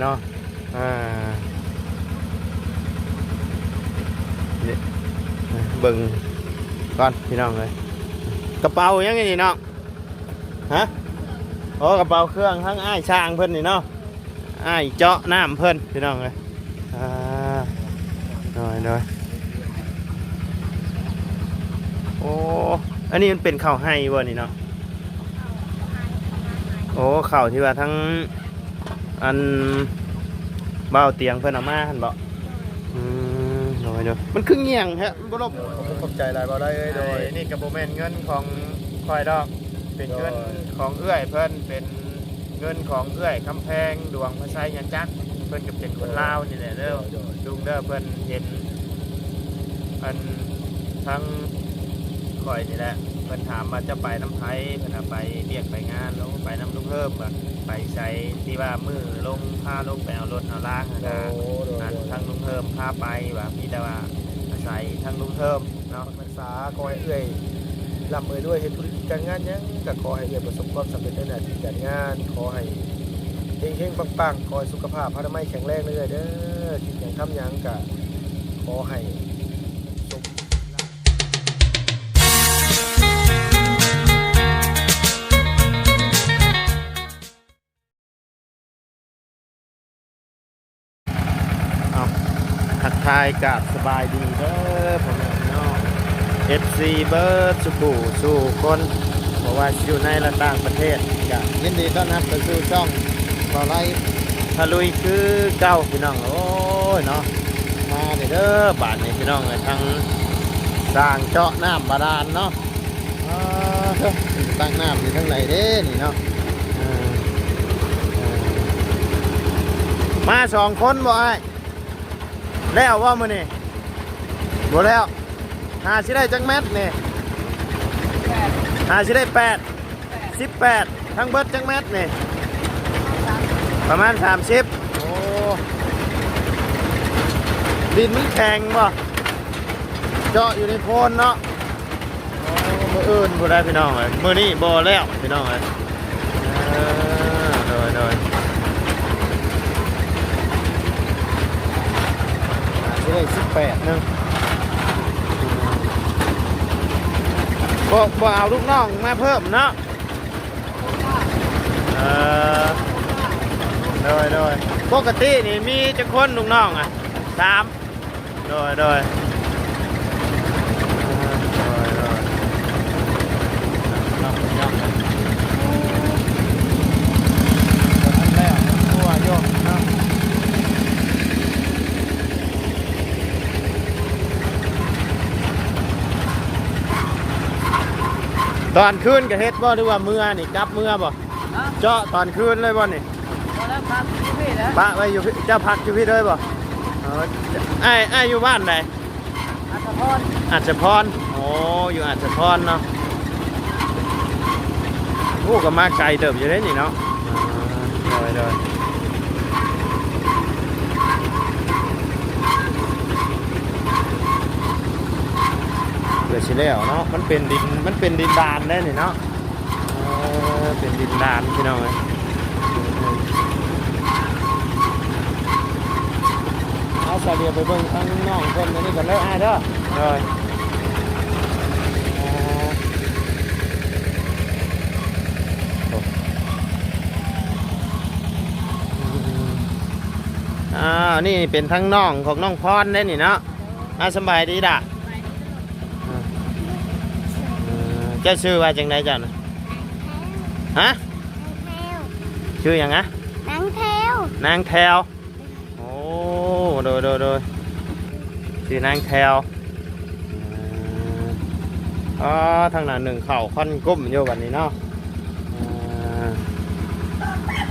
ເນາະ ອ່າ ນີ້ ເບິ່ງກ່ອນພີ່ນ້ອງເອີຍ ກະເປົາຫຍັງອັນນີ້ນ້ອງ? ຮະ? ໂອ້ ກະເປົາເຄື່ອງທາງອ້າຍຊ່າງເພິ່ນນີ້ເນາະ ອ້າຍເຈາະນ້ຳເພິ່ນພີ່ນ້ອງເອີຍ ອ່າ ໂດຍ ໂດຍ ໂອ້ ອັນນີ້ມັນເປັນເຂົ້າໄຮ່ບໍ່ນີ້ເນາະ? ໂອ້ ເຂົ້າທີ່ວ່າທັງ ອັນບ່າວຕຽງເພິ່ນເອົາມາຫັ້ນເບາະ? ອືມ ໂດຍ ໂດຍ ມັນຄືງ່ຽງແທ້ ມັນບໍ່ລົບ. ຂອບໃຈຫຼາຍບ່າວໄດ້ເອີຍ. ໂດຍ ນີ້ກະບໍ່ແມ່ນເງິນຂອງຂ້ອຍດອກ ເປັນເງິນຂອງເອື້ອຍເພິ່ນ ເປັນເງິນຂອງເອື້ອຍຄຳແພງ ດວງພະໄຊຍາຈັກ ເພິ່ນກະເປັນຄົນລາວນີ້ແຫຼະເດີ ລຸງເດີ. ເພິ່ນເຫັນ ອັນ ທາງຂ້ອຍນີ້ແຫຼະ ເພິ່ນຖາມວ່າຈະໄປນຳໃຜ ເພິ່ນວ່າໄປວຽກໄປງານ ໂອ້ ໄປນຳລຸງເຮີມ ວ່າໄປໃສ ທີ່ວ່າມື້ລົງ ພາລົງໄປເອົາລົດເອົາລາຫັ້ນນະ. ໂອ້ ໂດຍ ອັນ ໂດຍ ທາງລຸງເຮີມພາໄປ ວ່າມີແຕ່ວ່າອາໄສທາງລຸງເຮີມເນາະ. ພັນສາ ຂໍໃຫ້ເອື້ອຍລ່ຳເອີຍລວຍ ເຮັດທຸລະກິດການງານຫຍັງກະຂໍໃຫ້ເອື້ອຍປະສົບຄວາມສຳເລັດໃນໜ້າທີ່ການງານ ຂໍໃຫ້ເຮັງໆ ປັງໆ ຂໍໃຫ້ສຸຂະພາບອະນາໄມແຂງແຮງເດີ້ເອື້ອຍເດີ້. ຄິດຫຍັງທຳຫຍັງກະຂໍໃຫ້ສົມ ເອົາ ທັກທາຍກາບສະບາຍດີເດີພໍ່ແມ່ພີ່ນ້ອງ ເອັຟຊີ ເບິດສູ່ຜູ້ສູ່ຄົນ ບໍ່ວ່າຊິຢູ່ໃນ ແລະ ຕ່າງປະເທດ ກະຍິນດີຕ້ອນຮັບເຂົ້າສູ່ຊ່ອງບ່າວໄລພາລຸຍຄືເກົ່າພີ່ນ້ອງ. ໂອ້ຍເນາະ ມາເດີ ບາດນີ້ພີ່ນ້ອງເອີຍ ທາງສ້າງເຈາະນ້ຳບາດານເນາະ. ອໍ ເອີ ຕັ້ງນ້ຳຢູ່ທາງໃດເດ້ນີ້ເນາະ? ເອີ ເອີ ມາສອງຄົນບໍ່ອ້າຍ? ແລ້ວບໍ່ມື້ນີ້? ບໍ່ແລ້ວ. ຫາຊິໄດ້ຈັກແມັດນີ້? ຫາຊິໄດ້ແປດ ສິບແປດ. ທັງເບິດຈັກແມັດນີ້? ປະມານສາມສິບ. ໂອ້ ດິນມັນແຂງບໍ່? ເຈາະຢູ່ໃນໂພນເນາະ. ໂອ້ ມື້ອື່ນພຸ້ນແຫຼະພີ່ນ້ອງເອີຍ ມື້ນີ້ບໍ່ແລ້ວພີ່ນ້ອງເອີຍ. ເອີ ໂດຍ ໂດຍ ອາ ຊິໄດ້ສິບແປດໜຶ່ງ ບໍ່ ບໍ່ເອົາລູກນ້ອງມາເພີ່ມເນາະ. ເອີ ໂດຍ ໂດຍ ປົກກະຕິນີ້ມີຈັກຄົນລູກນ້ອງອະ? ສາມ. ໂດຍ ໂດຍ ໂດຍ ໂດຍ ເນາະ ເນາະ ເນາະ ອັນແລ້ວຍັງຮົ່ວຢູ່ເນາະ. ຕອນຄືນກະເຮັດບໍ່ ຫຼືວ່າເມືອນີ້ ກັບເມືອບໍ່? ຮະ? ເຈາະຕອນຄືນເລີຍບໍ່ນີ້? ບໍ່ແລ້ວ ພັກຢູ່ພີ້ແຫຼະ ປະໄວ້ຢູ່ພີ້. ເຈົ້າພັກຢູ່ພີ້ເລີຍບໍ່? ເອີ ອ້າຍ ອ້າຍຢູ່ບ້ານໃດ? ອັດສະພອນ ອັດສະພອນ. ໂອ້ ຢູ່ອັດສະພອນເນາະ. ໂອ້ ກະມາໄກເຕີບຢູ່ເດ້ນີ້ເນາະ. ອ່າ ໂດຍ ໂດຍ ເພື່ອຊິແລ້ວເນາະ ມັນເປັນດິນ ມັນເປັນດິນດານເດ້ນີ້ເນາະ. ເອີ ເປັນດິນດານພີ່ນ້ອງເອີຍ. ເອົາ ສາວດຽວໄປເບິ່ງທາງນ້ອງເພິ່ນອັນນີ້ກ່ອນເດີອ້າຍເດີ. ໂດຍ ອ່າ ໂອ້ ອ່າ ນີ້ເປັນທາງນ້ອງຂອງນ້ອງພອນເດ້ນີ້ເນາະ. ອ່າ ສະບາຍດີດາ. ເອີ ເຈົ້າຊື່ວ່າຈັ່ງໃດເຈົ້ານະ? ຮະ? ນາງແພວ ຊື່ຫຍັງນະ? ນາງແພວ ນາງແພວ. ໂອ້ ໂດຍ ໂດຍ ໂດຍ ຊື່ນາງແພວ. ເອີ ອໍ ທາງນັ້ນໜຶ້ງເຂົ້າຄວັນກຸ້ມຢູ່ບັດນີ້ເນາະ.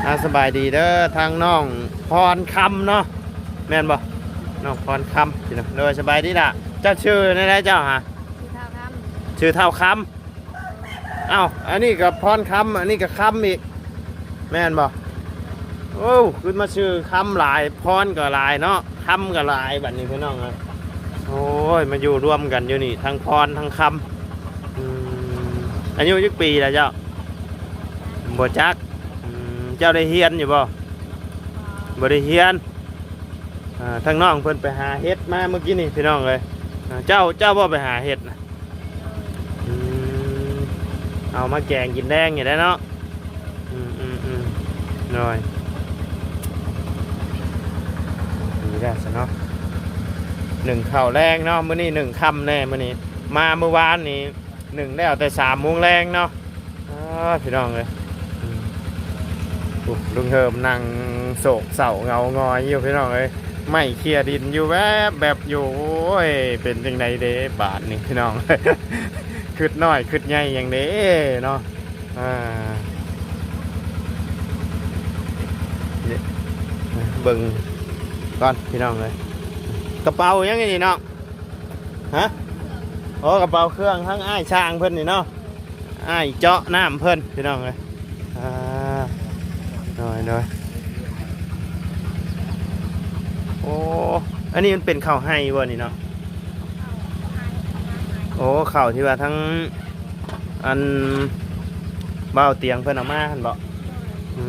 ອ່າ ອ່າ ສະບາຍດີເດີ ທາງນ້ອງພອນຄຳເນາະ ແມ່ນບໍ່? ນ້ອງພອນຄຳພີ່ນ້ອງ. ໂດຍ ສະບາຍດີລະ. ເຈົ້າຊື່ແນວໃດເຈົ້າຫາ? ຊື່ທ້າວຄຳ ຊື່ທ້າວຄຳ. ອ້າວ ອັນນີ້ກະພອນຄຳ ອັນນີ້ກະຄຳອີກ ແມ່ນບໍ່? ໂອ້ ຂຶ້ນມາຊື່ຄຳຫຼາຍ ພອນກະຫຼາຍເນາະ ຄຳກະຫຼາຍບັດນີ້ພີ່ນ້ອງເອີຍ. ໂອ້ຍ ມາຢູ່ລວມກັນຢູ່ນີ້ ທັງພອນທັງຄຳ. ອືມ ອາຍຸຈັກປີລະເຈົ້າ? ບໍ່ຈັກ. ອືມ ເຈົ້າໄດ້ຮຽນຢູ່ບໍ່? ບໍ່ໄດ້ຮຽນ. ອ່າ ທາງນ້ອງເພິ່ນໄປຫາເຫັດມາມື້ກີ້ນີ້ພີ່ນ້ອງເອີຍ. ອ່າ ເຈົ້າ ເຈົ້າບໍ່ໄປຫາເຫັດນະ? ອືມ ເອົາມາແກງກິນແລງນີ້ແຫຼະເນາະ. ອືມໆໆ ໂດຍ ນີ້ແຫຼະຊະເນາະ ໜຶ້ງເຂົ້າແລງເນາະ. ມື້ນີ້ໜຶ້ງຄ່ຳແດ່ ມື້ນີ້ ມາມື້ວານນີ້ ໜຶ້ງແລ້ວແຕ່ສາມໂມງແລງເນາະ. ອ້າ ພີ່ນ້ອງເອີຍ ອືມ ໂອ້ ລຸງເຮີມນັ່ງໂສກເສົ້າເຫງົາຫງອຍຢູ່ພີ່ນ້ອງເອີຍ ໄມ້ເຂ່ຍດິນຢູ່ແວບໆຢູ່. ໂອ້ຍ ເປັນຈັ່ງໃດເດບາດນີ້ພີ່ນ້ອງ ຄຶດນ້ອຍຄຶດໃຫຍ່ຫຍັງເດເນາະ. ອ່າ ເບິ່ງກ່ອນພີ່ນ້ອງເອີຍ ກະເປົາຫຍັງນີ້ເນາະ? ຮະ? ໂອ້ ກະເປົາເຄື່ອງທາງອ້າຍຊ່າງເພິ່ນນີ້ເນາະ ອ້າຍເຈາະນ້ຳເພິ່ນພີ່ນ້ອງເອີຍ. ອ່າ ໂດຍ ໂດຍ ໂອ້ ອັນນີ້ມັນເປັນເຂົ້າໄຮ່ບໍ່ນີ້ເນາະ? ໂອ້ ເຂົ້າທີ່ວ່າທາງ ອັນ ບ່າວຕຽງເພິ່ນເອົາມາຫັ້ນບໍ່? ອື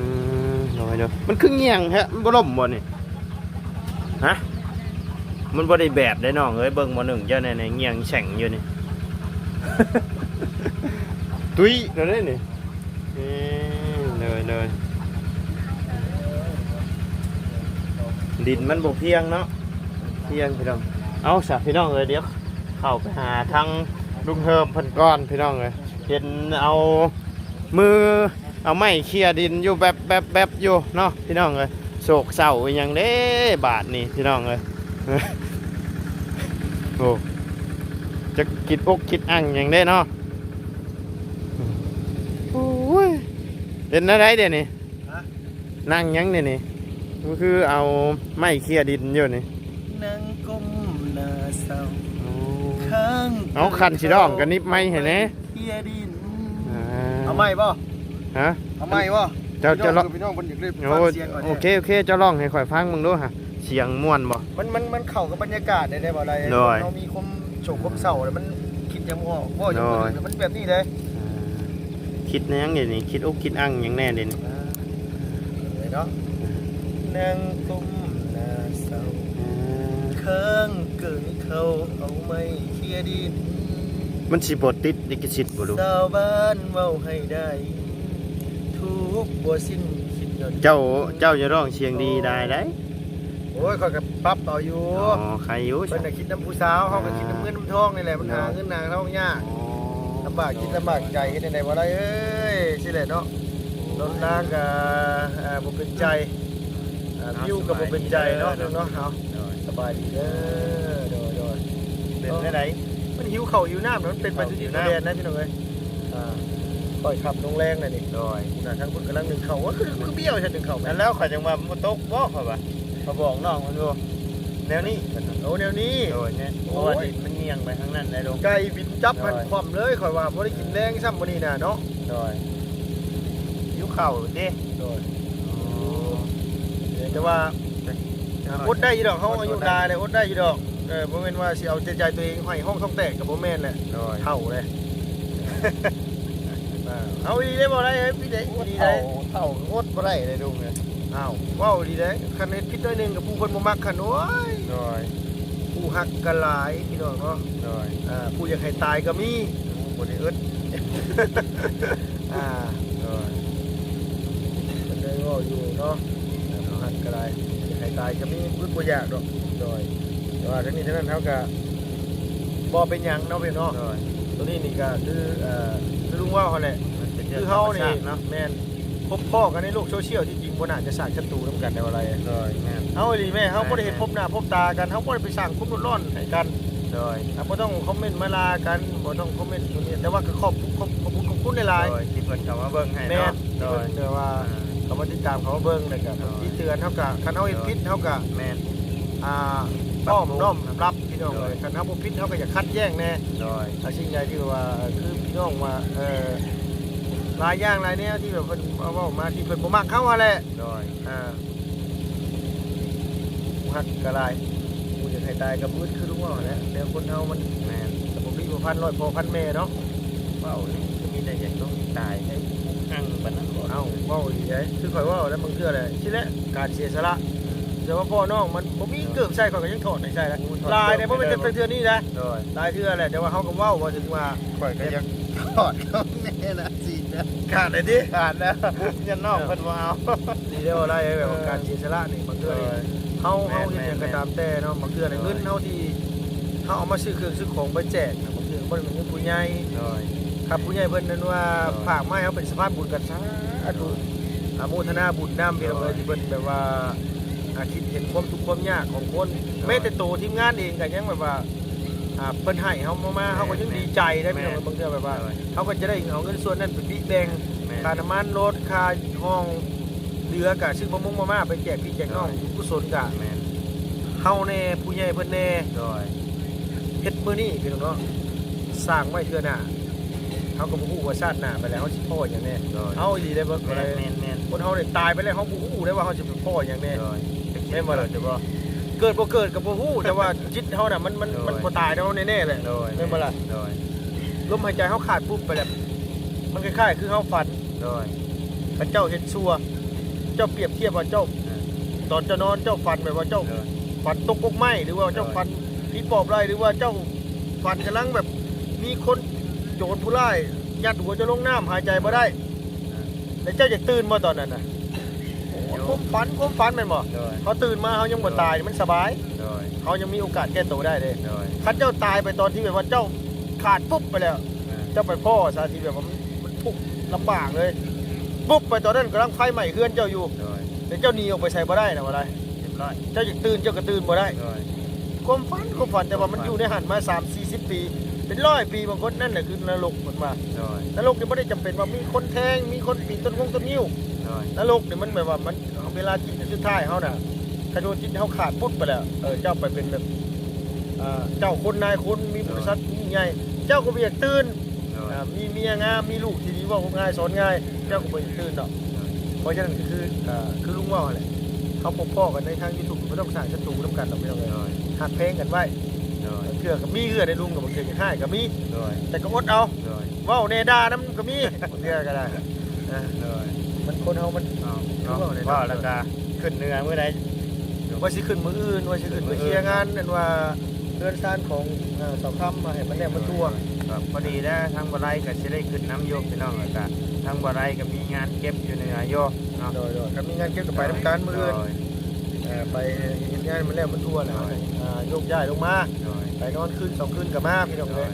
ມ ໂດຍ ໂດຍ ມັນຄືງ່ຽງແທ້ ມັນບໍ່ລົ້ມບໍ່ນີ້? ຮະ? ມັນບໍ່ໄດ້ແບບເດ້ນ້ອງເອີຍ ເບິ່ງໝໍ້ໜຶ່ງເຈົ້າແນ່ໆ ງ່ຽງແສງຢູ່ນີ້ ຕຸ້ຍແລ້ວເດ້ນີ້. ເອີ ໂດຍ ໂດຍ ດິນມັນບໍ່ພຽງເນາະ ພຽງພີ່ນ້ອງ. ເອົາຊະພີ່ນ້ອງເອີຍ ດຽວເຂົ້າໄປຫາທາງລຸງເຮີມເພິ່ນກ່ອນພີ່ນ້ອງເອີຍ ເຫັນເອົາມື ເອົາໄມ້ເຂ່ຍດິນຢູ່ແບບໆໆຢູ່ເນາະພີ່ນ້ອງເອີຍ. ໂສກເສົ້າອີ່ຫຍັງເດ້ບາດນີ້ພີ່ນ້ອງເອີຍ ໂອ້ ຈັກຄິດອົກຄິດອັ່ງຫຍັງເດ້ເນາະ. ໂອ້ຍ ເປັນແນວໃດດຽວນີ້? ຮະ? ນັ່ງຫຍັງດຽວນີ້? ມັນຄືເອົາໄມ້ເຂ່ຍດິນຢູ່ນີ້ ນັ່ງກົ້ມໜ້າເສົ້າ ໂອ້ ຄ້າງ ເອົາ ຄັນຊິຮ້ອງກໍໜິບໄມໃຫ້ແດ່ ເຂ່ຍດິນ ອ່າ ເອົາໄມ້ບໍ່? ຮະ? ເອົາໄມ້ບໍ່? ເຈົ້າ ເຈົ້າລອງ ພີ່ນ້ອງ ພີ່ນ້ອງເພິ່ນຢາກໄດ້ ໂອ້ ຟັງສຽງກ່ອນ ໂອເຄ ໂອເຄ ເຈົ້າຮ້ອງໃຫ້ຂ້ອຍຟັງເບິ່ງດູຫະ ສຽງມ່ວນບໍ່? ມັນ ມັນ ມັນເຂົ້າກັບບັນຍາກາດໄດ້ ໄດ້ບໍ່ໄດ້ ໂດຍ ເຮົາມີຄວາມໂສກຄວາມເສົ້າ ແລ້ວມັນຄິດຫຍັງບໍ່ອອກ ເວົ້າຫຍັງບໍ່ຖືກ ໂດຍ ມັນແບບນີ້ເດ້. ອ່າ ຄິດແນວຫຍັງດຽວນີ້? ຄິດອົກຄິດອັ່ງຫຍັງແດ່ດຽວນີ້? ອ່າ ເອີຍເນາະ ນັ່ງກົ້ມໜ້າເສົ້າ ອ່າ ຄ້າງເກີຍເຂົ້າ ເອົາໄມ້ເຂ່ຍດິນ ມັນຊິບໍ່ຕິດລິຂະສິດບໍ່ລູກ? ຊາວບ້ານເວົ້າໃຫ້ໄດ້ ທຸກບໍ່ສິ້ນຄິດຍ້ອນ ເຈົ້າ ເຈົ້າຢ່າຮ້ອງສຽງດີຫຼາຍໄດ໋. ໂອ້ຍ ຂ້ອຍກໍປັບເອົາຢູ່ ອໍ ໄຄຢູ່ ເພິ່ນນະຄິດນຳຜູ້ສາວ ເຮົາກໍຄິດນຳເງິນນຳທອງນີ້ແຫຼະ ມັນຫາເງິນຫາທອງຍາກ ອໍ ລຳບາກຈິດລຳບາກໃຈ ເຮັດຈັ່ງໃດບໍ່ໄດ້ເອີຍ ຊີ້ແຫຼະເນາະ. ລົດລາງກໍ ອ່າ ບໍ່ເປັນໃຈ ອ່າ ວິວກໍບໍ່ເປັນໃຈເນາະ ເນາະ ເຮົາ ໂດຍ ສະບາຍດີເດີ ໂດຍ ໂດຍ ເປັນແນວໃດ? ມັນຫິວເຂົ້າຫິວນ້ຳ ມັນເປັນໄປທຸກທິດທຸກແດນນະ ພີ່ນ້ອງເອີຍ. ອ່າ ຂ້ອຍຂັບລົງແລງແລ້ວນີ້ ໂດຍ ພຸ້ນນະ ທາງພຸ້ນກຳລັງໜຶ້ງເຂົ້າ ໂອ້ຍ ຄື ຄືບ້ຽວແທ້ໜຶ້ງເຂົ້າ ແມ່ນແລ້ວ ຂ້ອຍຈັ່ງວ່າມັນບໍ່ຕົກບໍ່ ຂ້ອຍວ່າ ຂ້ອຍບອກນ້ອງມັນຢູ່ ແນວນີ້ ໂອ້ ແນວນີ້ ໂດຍ ແນວ ເພາະວ່າດິນມັນງ່ຽງໄປທາງນັ້ນໄດ໋ລູກ ໄກ່ບິນຈັບຫັ້ນ ໂດຍ ຄວ່ຳເລີຍ ຂ້ອຍວ່າບໍ່ໄດ້ກິນແລງຊ້ຳມື້ນີ້ນະເນາະ ໂດຍ ຫິວເຂົ້າເດ້ ໂດຍ ອໍ ແຕ່ວ່າ ອ່າ ອົດໄດ້ຢູ່ດອກ ເຮົາອາຍຸຫຼາຍແລ້ວ ອົດໄດ້ຢູ່ດອກ ເອີ ບໍ່ແມ່ນວ່າຊິເອົາແຕ່ໃຈຕົວເອງ ໃຫ້ຮ້ອງທ້ອງແຕກກໍບໍ່ແມ່ນແຫຼະ ໂດຍ ເຖົ້າແລ້ວ ອ່າ ເອົາອີ່ຫຼີເດ້ບໍ່ໄດ້ເອີຍ ພີ່ເດ້ ອີ່ຫຼີເດ້ ເຖົ້າ ເຖົ້າກໍອົດບໍ່ໄດ້ເດ້ລຸງເອີຍ ອ້າວ ເວົ້າອີ່ຫຼີເດ້ ຄັນເຮັດຜິດໜ້ອຍໜຶ່ງກໍຜູ້ເພິ່ນບໍ່ມັກຫັ້ນ ໂອ້ຍ ໂດຍ ຜູ້ຮັກກໍຫຼາຍພີ່ນ້ອງເນາະ ໂດຍ ອ່າ ຜູ້ຢາກໃຫ້ຕາຍກໍມີ ຜູ້ບໍ່ໄດ້ອຶດ ອ່າ ໂດຍ ເພິ່ນໄດ້ເວົ້າຢູ່ເນາະ ເຮົາຮັກກໍໄດ້ ຢາກໃຫ້ຕາຍກໍມີ ອຶດບໍ່ຢາກດອກ ໂດຍ ແຕ່ວ່າທັງນີ້ທັງນັ້ນເຮົາກໍບໍ່ເປັນຫຍັງເນາະ ພີ່ນ້ອງເນາະ ໂດຍ ໂຕນີ້ນີ້ກໍຄື ເອີ ຄືລຸງເວົ້າຫັ້ນແຫຼະ ມັນເປັນເລື່ອງ ຄືເຮົານີ້ ທຳມະຊາດເນາະ ແມ່ນ ພົບພໍ້ກັນໃນໂລກໂຊຊຽວ ທີ່ຈິງບໍ່ໜ້າຈະສ້າງສັດຕູນຳກັນໄດ້ວ່າໄລ ໂດຍ ແມ່ນ ເຮົາອີ່ຫຼີແມ່ ເຮົາບໍ່ໄດ້ເຮັດ ແມ່ນ ພົບໜ້າພົບຕາກັນ ເຮົາບໍ່ໄດ້ໄປສ້າງຄວາມເດືອດຮ້ອນໃຫ້ກັນ ໂດຍ ອ່າ ບໍ່ຕ້ອງຄອມເມັນມາລາກັນ ບໍ່ຕ້ອງຄອມເມັນໂຕນີ້ ແຕ່ວ່າກໍຂອບ ຂອບ ຂອບຄຸນ ຂອບຄຸນຫຼາຍໆ ໂດຍ ທີ່ເພິ່ນເຂົ້າມາເບິ່ງໃຫ້ ແມ່ນ ເນາະ ທີ່ເພິ່ນ ໂດຍ ແບບວ່າ ອ່າ ເຂົ້າມາຕິດຕາມ ເຂົ້າມາເບິ່ງ ແລ້ວກໍ ໂດຍ ເພິ່ນຕິເຕືອນ ເຮົາກໍ ຄັນເຮົາເຮັດຜິດ ໂດຍ ເຮົາກໍ ແມ່ນ ອ່າ ພ້ອມນ້ອມຮັບ ພີ່ນ້ອງເອີຍ ໂດຍ ຄັນເຮົາບໍ່ຜິດ ເຮົາກໍຢາກຂັດແຍ້ງແດ່ ໂດຍ ອ່າ ສິ່ງໃດທີ່ວ່າ ຄືພີ່ນ້ອງວ່າ ເອີ ຫຼາຍຢ່າງຫຼາຍແນວທີ່ແບບເພິ່ນເວົ້າມາ ທີ່ເພິ່ນບໍ່ມັກເຮົາຫັ້ນແຫຼະ ໂດຍ ອ່າ ຜູ້ຮັກກໍຫຼາຍ ຜູ້ຢາກໃຫ້ຕາຍກໍບໍ່ອຶດ ຄືລຸງເວົ້າຫັ້ນແຫຼະ ແນວຄົນເຮົາມັນ ແມ່ນ ກໍບໍ່ມີພົວພັນຮ້ອຍພໍ່ພັນແມ່ເນາະ ເວົ້ານີ້ກໍມີແຕ່ຢາກຕ້ອງຕາຍໃຫ້ຜູ້ຮັກອັ່ງປານນັ້ນບໍ່ ເອົ້າ ເວົ້າອີ່ຫຼີໃດ ຄືຂ້ອຍເວົ້າແລ້ວ ບາງເທື່ອແຫຼະ ຊີ້ແຫຼະ ການເສຍສະຫຼະ ແຕ່ວ່າພໍ່ນ້ອງມັນບໍ່ມີເກີບໃສ່ ຂ້ອຍກໍຍັງຖອດໃຫ້ໃສ່ລະ. ໂອ້ ຖອດ ຫຼາຍເດ້ ເກີບ ບໍ່ແມ່ນແຕ່ເທື່ອນີ້ນະ. ໂດຍ ຫຼາຍເທື່ອແຫຼະ ແຕ່ວ່າເຮົາກໍເວົ້າວ່າ ເຖິງວ່າ ຂ້ອຍກໍຍັງຖອດເຂົາແນ່ນະ ຊິນະ ຂາດແລ້ວຕິ ຂາດແລ້ວ ຢ້ານນ້ອງເພິ່ນບໍ່ເອົາ. ດີແລ້ວ ໄດ້ແບບວ່າ ເອີ ການເສຍສະຫຼະນີ້ ບາງເທື່ອນີ້ ໂດຍ ເຮົາ ແມ່ນ ເຮົາເຮັດຫຍັງກໍຕາມແຕ່ເນາະ ບາງເທື່ອນີ້ ໂດຍ ເງິນເຮົາທີ່ເຮົາເອົາມາຊື້ເຄື່ອງຊື້ຂອງໄປແຈກນະ ບາງເທື່ອກໍບໍ່ໄດ້ແມ່ນເງິນຜູ້ໃຫຍ່. ໂດຍ ຄັນຜູ້ໃຫຍ່ເພິ່ນນັ້ນວ່າ ໂດຍ ຝາກມາໃຫ້ເຮົາເປັນສະພານບຸນກໍສາທຸ ໂດຍ ອະໂມທະນາບຸນນຳ ພີ່ນ້ອງເອີຍ ໂດຍ ທີ່ເພິ່ນແບບວ່າ ອາ ຄິດເຫັນຄວາມທຸກຄວາມຍາກຂອງຄົນ ໂດຍ ແມ້ແຕ່ໂຕທີມງານເອງກໍຍັງແບບວ່າ ອ່າ ເພິ່ນໃຫ້ເຮົາມາ ເຮົາກໍຍັງ ແມ່ນ ດີໃຈໄດ໋ ແມ່ນ ພີ່ນ້ອງເອີຍ. ບາງເທື່ອແບບວ່າ ໂດຍ ເຮົາກໍຈະໄດ້ເອົາເງິນສ່ວນນັ້ນໄປບິແບ່ງ ແມ່ນ ຄ່ານ້ຳມັນລົດ ຄ່າຫ້ອງເຫຼືອກະຊື້ມາມຸງມາມ່າໄປແຈກພີ່ແຈກນ້ອງ ໂດຍ ບຸນກຸສົນກະ ແມ່ນ ເຮົາແດ່ ຜູ້ໃຫຍ່ເພິ່ນແດ່ ໂດຍ ເຮັດມື້ນີ້ພີ່ນ້ອງເນາະ ສ້າງໄວ້ເທື່ອໜ້າ ເຮົາກໍບໍ່ຮູ້ວ່າຊາດໜ້າໄປແລ້ວເຮົາຊິພໍ້ຫຍັງແດ່. ໂດຍ ເອົາອີ່ຫຼີເດ້ ແມ່ນໆໆ ຄົນເຮົານີ້ຕາຍໄປແລ້ວ ເຮົາບໍ່ຮູ້ເດ້ວ່າເຮົາຊິໄປພໍ້ຫຍັງແດ່. ໂດຍ ແມ່ນບໍ່ລະ? ເກີດບໍ່ເກີດກໍບໍ່ຮູ້ ແຕ່ວ່າຈິດເຮົານະ ມັນ ມັນ ໂດຍ ມັນບໍ່ຕາຍນຳເຮົາແນ່ໆແຫຼະ. ໂດຍ ແມ່ນບໍ່ລະ? ໂດຍ ລົມຫາຍໃຈເຮົາຂາດປຸບໄປແລ້ວ ມັນຄ້າຍໆຄືເຮົາຝັນ. ໂດຍ ຄັນເຈົ້າເຮັດຊົ່ວ ເຈົ້າປຽບທຽບວ່າເຈົ້າ ເອີ ຕອນເຈົ້ານອນເຈົ້າຝັນແບບວ່າເຈົ້າ ໂດຍ ຝັນຕົກກົກໄມ້ ຫຼືວ່າເຈົ້າ ໂດຍ ຝັນຜີປອບໄລ່ ຫຼືວ່າເຈົ້າຝັນກຳລັງແບບມີຄົນໂຈນຜູ້ຮ້າຍຍັດຫົວເຈົ້າລົງນ້ຳ ຫາຍໃຈບໍ່ໄດ້ ເອີ ແລ້ວເຈົ້າຢາກຕື່ນບໍ່ຕອນນັ້ນນະ? ໂອ້ ຄວາມຝັນ ຄວາມຝັນແມ່ນບໍ່? ໂດຍ ເຮົາຕື່ນມາເຮົາຍັງບໍ່ຕາຍ ໂດຍ ມັນສະບາຍ. ໂດຍ ເຮົາຍັງມີໂອກາດແກ້ໂຕໄດ້ເດ້. ໂດຍ ຄັນເຈົ້າຕາຍໄປຕອນທີ່ແບບວ່າເຈົ້າຂາດປຸບໄປແລ້ວ ເອີ ເຈົ້າໄປພໍ້ຊະທີ່ແບບວ່າມັນ ມັນທຸກລຳບາກເລີຍ ປຸບໄປຕອນນັ້ນກຳລັງໄຟໄໝ້ເຮືອນເຈົ້າຢູ່. ໂດຍ ແຕ່ເຈົ້າໜີອອກໄປໃສບໍ່ໄດ້ນະ ບໍ່ໄດ້ ຮຽບຮ້ອຍ ເຈົ້າຢາກຕື່ນເຈົ້າກໍຕື່ນບໍ່ໄດ້. ໂດຍ ຄວາມຝັນ ຄວາມຝັນ ແຕ່ວ່າມັນຢູ່ໃນຫັ້ນມາສາມສີ່ສິບປີ ເປັນຮ້ອຍປີ ບາງຄົນ ນັ້ນແຫຼະຄືນະລົກເພິ່ນວ່າ. ໂດຍ ນະລົກນີ້ບໍ່ໄດ້ຈຳເປັນວ່າມີຄົນແທງ ມີຄົນປີນຕົ້ນງົງຕົ້ນງິ້ວ. ໂດຍ ນະລົກນີ້ມັນແບບວ່າມັນ ເວລາຈິດສຸດທ້າຍເຮົານະ ຄັນວ່າຈິດເຮົາຂາດປຸບໄປແລ້ວ ເອີ ເຈົ້າໄປເປັນແບບ ເອີ ເຈົ້າຄົນນາຍຄົນ ມີບໍລິສັດ ໂດຍ ຍິ່ງໃຫຍ່ ເຈົ້າກໍບໍ່ຢາກຕື່ນ. ໂດຍ ເອີ ມີເມຍງາມ ມີລູກທີ່ດີ ເວົ້າງ່າຍສອນງ່າຍ ເຈົ້າກໍບໍ່ຢາກຕື່ນດອກ. ໂດຍ ເພາະສະນັ້ນກໍຄື ເອີ ຄືລຸງເວົ້າຫັ້ນແຫຼະ ເຮົາພົບພໍ້ກັນໃນທາງຢູທູບ ບໍ່ຕ້ອງສ້າງສັດຕູນຳກັນດອກ ພີ່ນ້ອງເອີຍ. ໂດຍ ຮັກແພງກັນໄວ້. ໂດຍ ເທື່ອກໍມີເຫື່ອໃນລຸງ ກໍບາງເທື່ອຢາກຮ້າຍກໍມີ. ໂດຍ ແຕ່ກໍອົດເອົາ. ໂດຍ ເວົ້າແດ່ ດ່ານຳກໍມີ ບາງເທື່ອກໍໄດ້. ເອີ ໂດຍ ມັນຄົນເຮົາມັນ ເວົ້າແລ້ວກໍຂຶ້ນເໜືອມື້ໃດ ວ່າຊິຂຶ້ນມື້ອື່ນ ວ່າຊິຂຶ້ນໄປເຄຍງານ ອັນວ່າເຮືອນຊານຂອງ ເອີ ສາວຄຳ ວ່າໃຫ້ມັນແລ້ວມັນທົ່ວ. ກໍພໍດີແລ້ວ ທາງບໍ່ໄດ້ກໍຊິໄດ້ຂຶ້ນນຳຢູ່ ພີ່ນ້ອງ. ແລ້ວກໍທາງບໍ່ໄດ້ກໍມີງານເກັບຢູ່ເໜືອຢູ່ເນາະ. ໂດຍໆ ກໍມີງານເກັບກໍໄປນຳກັນມື້ອື່ນ. ໂດຍ ເອີ ໄປເຮັດງານໃຫ້ມັນແລ້ວມັນທົ່ວແລ້ວ ໂດຍ ອ່າ ໂຍກຍ້າຍລົງມາ. ໂດຍ ໄປນອນຄືນສອງຄືນກໍມາ ພີ່ນ້ອງເອີຍ. ໂດຍ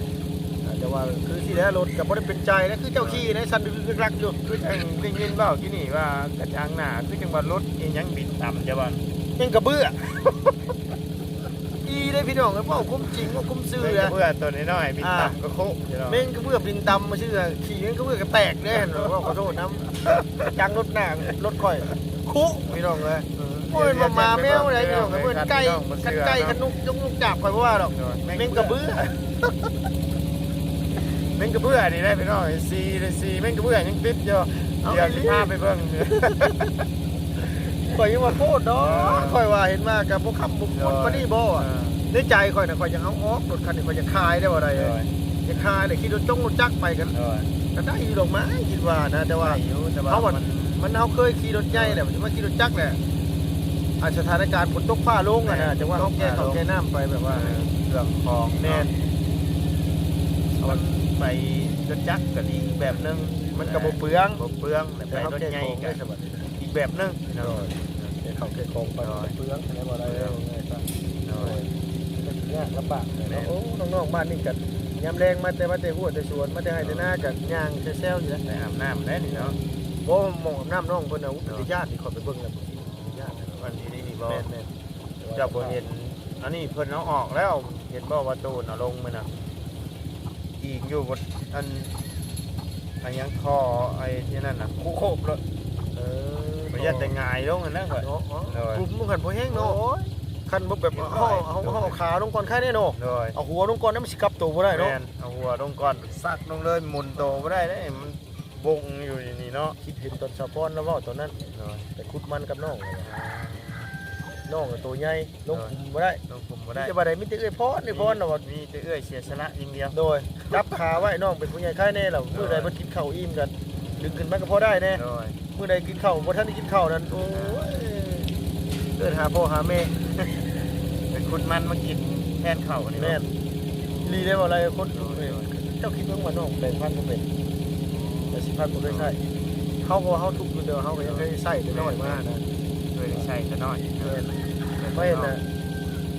ອ່າ ແຕ່ວ່າຄືຊິແລ້ວ ລົດກໍບໍ່ໄດ້ເປັນໃຈນະ ຄືເຈົ້າຂີ່ໃນສັ່ນດຶກໆຢູ່. ຄືຈັ່ງໄດ້ຍິນເວົ້າກີ້ນີ້ວ່າ ກະຈັງໜ້າຄືຈັ່ງວ່າລົດອີຫຍັງບິນຕຳ ເຈົ້າວ່າແມ່ນກະເບື້ອ. ອີເດ້ພີ່ນ້ອງ ເວົ້າຄວາມຈິງ ເວົ້າຄວາມຊື່. ແມ່ນກະເບື້ອໂຕນ້ອຍໆ ບິນຕຳ ອ່າ ກະໂຄະ ພີ່ນ້ອງ. ແມ່ນກະເບື້ອບິນຕຳຊື່ ຂີ່ແມ່ນກະເບື້ອກະແຕກເດ້ ເວົ້າຂໍໂທດນຳ. ຈັງລົດໜ້າລົດຂ້ອຍຄຸ ພີ່ນ້ອງເອີຍ. ເອີ ບໍ່ແມ່ນວ່າໝາແມວໃດ ພີ່ນ້ອງເອີຍ. ເອີ້ນໄກ່ ຄັນໄກ່ ຄັນນົກ ນົກຈາບຂ້ອຍບໍ່ວ່າດອກ. ໂດຍ ແມ່ນກະເບື້ອ ແມ່ນກະເບື້ອນີ້ແຫຼະ ພີ່ນ້ອງ. ສີ ສີແມ່ນກະເບື້ອຍັງຕິດຢູ່. ເອົາ ດຽວຊິພາໄປເບິ່ງ. ຂ້ອຍຍັງວ່າໂຄດເນາະ ຂ້ອຍວ່າເຫັນວ່າກໍບໍ່ຄ້ຳບໍ່ຄູນປານນີ້ບໍ່. ເອີ ໃນໃຈຂ້ອຍນະ ຂ້ອຍຢາກເອົາອອກ ລົດຄັນນີ້ ຂ້ອຍຢາກຂາຍໄດ້ບໍ່ໄດ້. ໂດຍ ຢາກຂາຍແລ້ວຂີ່ລົດຈົງລົດຈັກໄປກັນ. ໂດຍ ກໍໄດ້ຢູ່ດອກໝາຍ ຄິດວ່ານະ. ແຕ່ວ່າ ໄດ້ຢູ່ ແຕ່ວ່າ ເຮົາມັນ ມັນ ມັນ ເຮົາເຄີຍຂີ່ລົດໃຫຍ່ແລ້ວ ມາຂີ່ລົດຈັກແຫຼະ ອ່າ ສະຖານະການຝົນຕົກຟ້າລົງຫັ້ນນະ ແມ່ນ ຈັ່ງວ່າເຮົາແກ້ເຂົ້າແກ່ນ້ຳໄປແບບວ່າ ເລື່ອງຂອງ ແມ່ນ ມັນໄປລົດຈັກກໍດີອີກແບບໜຶ່ງ ມັນກໍບໍ່ເປືອງ ບໍ່ເປືອງ ແລະ ໄປລົດໃຫຍ່ກໍ ແຕ່ເຮົາແກ່ຂອງໄດ້ສະບາຍ ອີກແບບໜຶ່ງ. ໂດຍ ແກ່ເຂົ້າແກ່ຂອງໄປ ໂດຍ ເປືອງ ແລ້ວບໍ່ໄດ້ ເປືອງ ເວົ້າງ່າຍຊະ. ໂດຍ ໂດຍ ມັນກໍຍາກລຳບາກແຫຼະເນາະ. ແມ່ນ ໂອ້ ນ້ອງໆບ້ານນີ້ກໍຍາມແລງມາແຕ່ ມາແຕ່ຫົວແຕ່ສວນ ມາແຕ່ໄຮ່ແຕ່ນາ ກໍຍ່າງແຊວໆຢູ່ນະ ໄປອາບນ້ຳໄດ້ນີ້ເນາະ. ບໍ່ ໝ່ອງອາບນ້ຳນ້ອງເພິ່ນນະ ໂອ້ ເປັນຕາຢ້ານນີ້ ເນາະ ຂ້ອຍໄປເບິ່ງແລ້ວ ເປັນຕາຢ້ານ. ອັນນີ້ນີ້ບໍ່ ແມ່ນໆ ເຈົ້າບໍ່ເຫັນ ອັນນີ້ເພິ່ນເອົາອອກແລ້ວ ເຫັນບໍ່ວ່າໂຕນເອົາລົງມື້ນະ ອີງຢູ່ ອັນ ອັນຫຍັງ ທໍ່ ໄອ້ ອັນນັ້ນນະ ຄຸໂຄບໂລດ. ເອີ ຂ້ອຍຢ້ານແຕ່ຫງາຍລົງຫັ້ນນະຂ້ອຍ ເນາະ. ໂດຍ ກຸ່ມມັນຫັ້ນບໍ່ແຮງເນາະ. ໂອ້ຍ ຄັນບໍ່ແບບ ເຮົາ ເຮົາ ເຮົາເອົາຂາລົງກ່ອນໄຄແນ່ເນາະ. ໂດຍ ເອົາຫົວລົງກ່ອນນະ ມັນຊິກັບໂຕບໍ່ໄດ້ເນາະ. ແມ່ນ ເອົາຫົວລົງກ່ອນ ຊັກລົງເລີຍ ໝູນໂຕບໍ່ໄດ້ເດ້ ມັນບົງຢູ່ນີ້ເນາະ. ຄິດເຫັນຕອນສາວພອນລາວເວົ້າຕອນນັ້ນ. ໂດຍ ໄປຂຸດມັນກັບນ້ອງ ອ່າ ນ້ອງກໍໂຕໃຫຍ່ ລົງຂຸມບໍ່ໄດ້ ລົງຂຸມບໍ່ໄດ້. ມີແຕ່ວ່າໃດ ມີແຕ່ເອື້ອຍພອນ ເອື້ອຍພອນນະວ່າ ມີແຕ່ເອື້ອຍເສຍສະຫຼະຢ່າງດຽວ. ໂດຍ ຈັບຂາໄວ້ ນ້ອງເປັນຜູ້ໃຫຍ່ຂາຍແນ່ລະ ມື້ໃດເພິ່ນກິນເຂົ້າອີ່ມກໍດຶງຂຶ້ນມາກໍພໍໄດ້ແນ່. ໂດຍ ມື້ໃດກິນເຂົ້າ ບໍ່ທັນໄດ້ກິນເຂົ້ານັ້ນ ໂອ້ຍ ເອີ້ນຫາພໍ່ຫາແມ່ ໄປຂຸດມັນມາກິນແທນເຂົ້ານີ້. ແມ່ນອີ່ຫຼີເດ້ ເວົ້າຫຼາຍຄົນ ເຈົ້າຄິດເບິ່ງວ່ານ້ອງແປງພັນບໍ່ເປັນ ແຕ່ສິພັນບໍ່ເຄີຍໃຊ້. ເຮົາກໍວ່າເຮົາທຸກຢູ່ ແຕ່ວ່າເຮົາກໍຍັງເຄີຍໃຊ້ແຕ່ນ້ອຍມານະ ເຄີຍໄດ້ໃຊ້ແຕ່ນ້ອຍ. ແມ່ນ ເພາະເຫັນນະ